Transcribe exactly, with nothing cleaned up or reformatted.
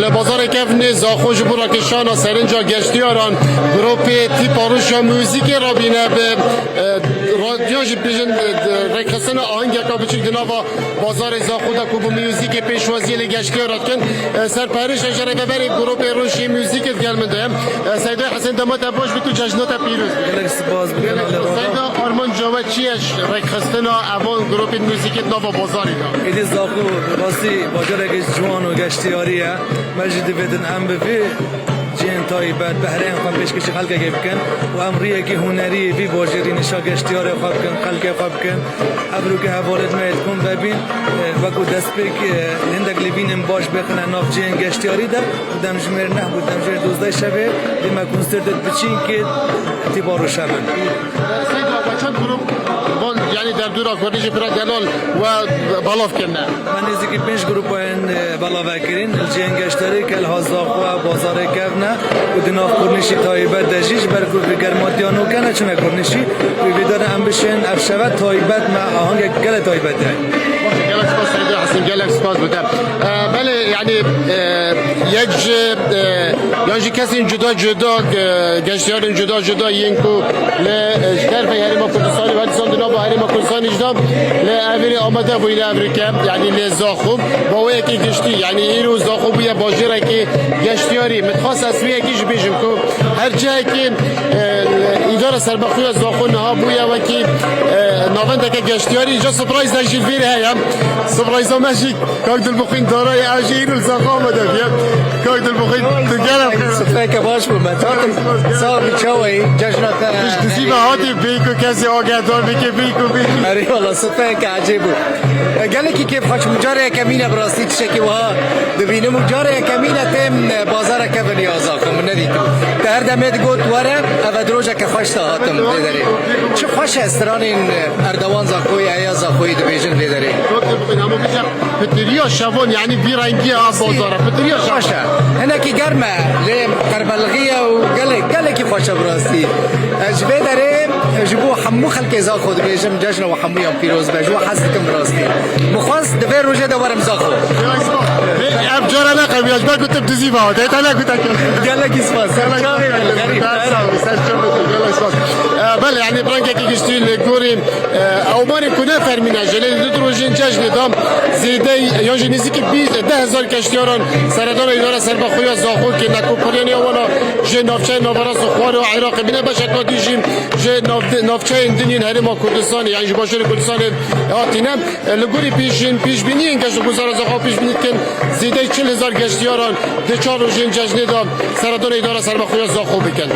Li Bazarê Kevnê Zaxo ji bo rakişana serinca geştiyaran, gropê Tîpa Rûşa Muzîkê rabîne bi, e, radyo jî bêjin, e, rêkxistina ahengeka biçûk di nava Bazarê Zaxo de ku bi muzîkê pêşwaziyê li geştiyara dikin. E, serperişa ji rêveberê gropê Rûşê Muzîkê digel min de ye. E, Seyda Hesen, dema te baş bi tu cejna te pîroz be. Gelek spas bi kanalê Rada. Seyda, armanca we çi ye ji rêkxistina evan gropên muzîkê di nava bazarê de? Êdî Zaxo rastî bajarekî ciwan û geştiyarî ye. Me jî divêtin em bi vî cihên taybet, behreyên xwe pêşkêşî xelkekê bikin û em riyekî hunerî vî bajêrî nîşa geştiyarê xwe bikin, xelkê xwe bikin. Evroke hevalêt me yê dikom vebîn, e, wekû destpêk, e, hindek lêvînên baş bêxine nav cihên geştiyarî de û demjimêr neh bû, demjimêr dozdeh şevê dê me konsertê biçînkê Tîpa Rûşe bin. Seyda, we çend grup van, yanî derdora Kurdî jî pira delal we belav kirine? Me nêzîkî pênc grupayên, e, belave kirin. Li cihên geştarî, Kelha Zaxo, Bazarê Kevn e û di nav Kurnîşî taybet de jî ji ber ku bi germatiya nûke neçûne Kurnîşî. Wî vê dane em bişên ev şeve taybet me, ahangek gelek taybet e. Gelek spas Seyda Hesen, gelek spas bi te. E, belê, yanî, e, yek ji, e, yan jî kesên cuda cuda, e, geştiyarên cuda cuda yên ku li, e, ji derveyî Herêma Kurdistanê û her dîsan di nava Herêma Kurdistanê jî de li evîrê amade bûyî li Evroke, yanî li Zaxo, bi awayekî giştî, yanî îro Zaxo bûye bajêrekî geştiyarî. Min dixwest ez wê yekî jî bêjim ku her cihekî, e, îdara serbexwe ya Zaxo niha bûye wekî, e, navendeke geştiyarî. Îca surprise jî li vîrê heye. Surprise me jî Kak Dilbixwîn Darayê, ez jî îro li Zaxo amade bûye. Kak Dilbixwîn, tu gelek xêr. Sifreke baş bû me. Takim, sağ ol, çawayî, cejna te. Pişt dizî ve hatî bêyî ku kesê agehdar bike, bêyî ku bêyî. Erê wala, sifreke ecêb bû. E, gelekî kêfxweş bû. Carê yekemîn e bi rastî tiştekî wiha dibînim û carê yekemîn e têm, e, bazara Kevnê ya Zaxo, min nedîtibû. Te her demê digot were, ev e di rojeke xweş de hatim vê derê. Çi xweş e stranên, e, Erdewan Zaxoyê, Eya Zaxoyê dibêjin vê derê. Hemû bêje pitiriya şevan, yanî vî rengî ya bazara, pitiriya şevan. Xweş e. Hinekî germ e, lê qerbelixî ye û gelek, gelekî xweş e bi rastî. Ez ji vê derê, e, ji bo hemû xelkê Zaxo dibêjim, cejna we hemûyan pîroz be, ji we hez dikim bi rastî. Min xwest di vê rojê de werim Zaxo. Ev cara ne qewiya, ji ber ku tu bi dizî ve hatî, te ne gote ke. Gelekî spas. Ser çavê min, xerîb. Ser çavê min, gelek spas. E, belê, yanî bi rengekî giştî li gorî, e, ewbanên ku ne fermî ne, ji lê du rojên cejnê de zêdeyî, yan jî nêzîkî bîst, deh hezar geştiyaran seredana Îdara Serbexwe ya Zaxo kirine ku pirêniya wana ji navçeyên Naverast û Xwarê û Iraqê bîne, beşek wadî jî ji nav-, navçeyên din yên Herêma Kurdistanê, yanî ji Başûrê Kurdistanê hatîne. Li gorî pêşin, pêşbîniyên geştguzara Zaxo pêşbînî dikin zêdeyî çil hezar geştiyaran di çar rojên cejnê de seredana Îdara Serbexwe ya Zaxo bikin.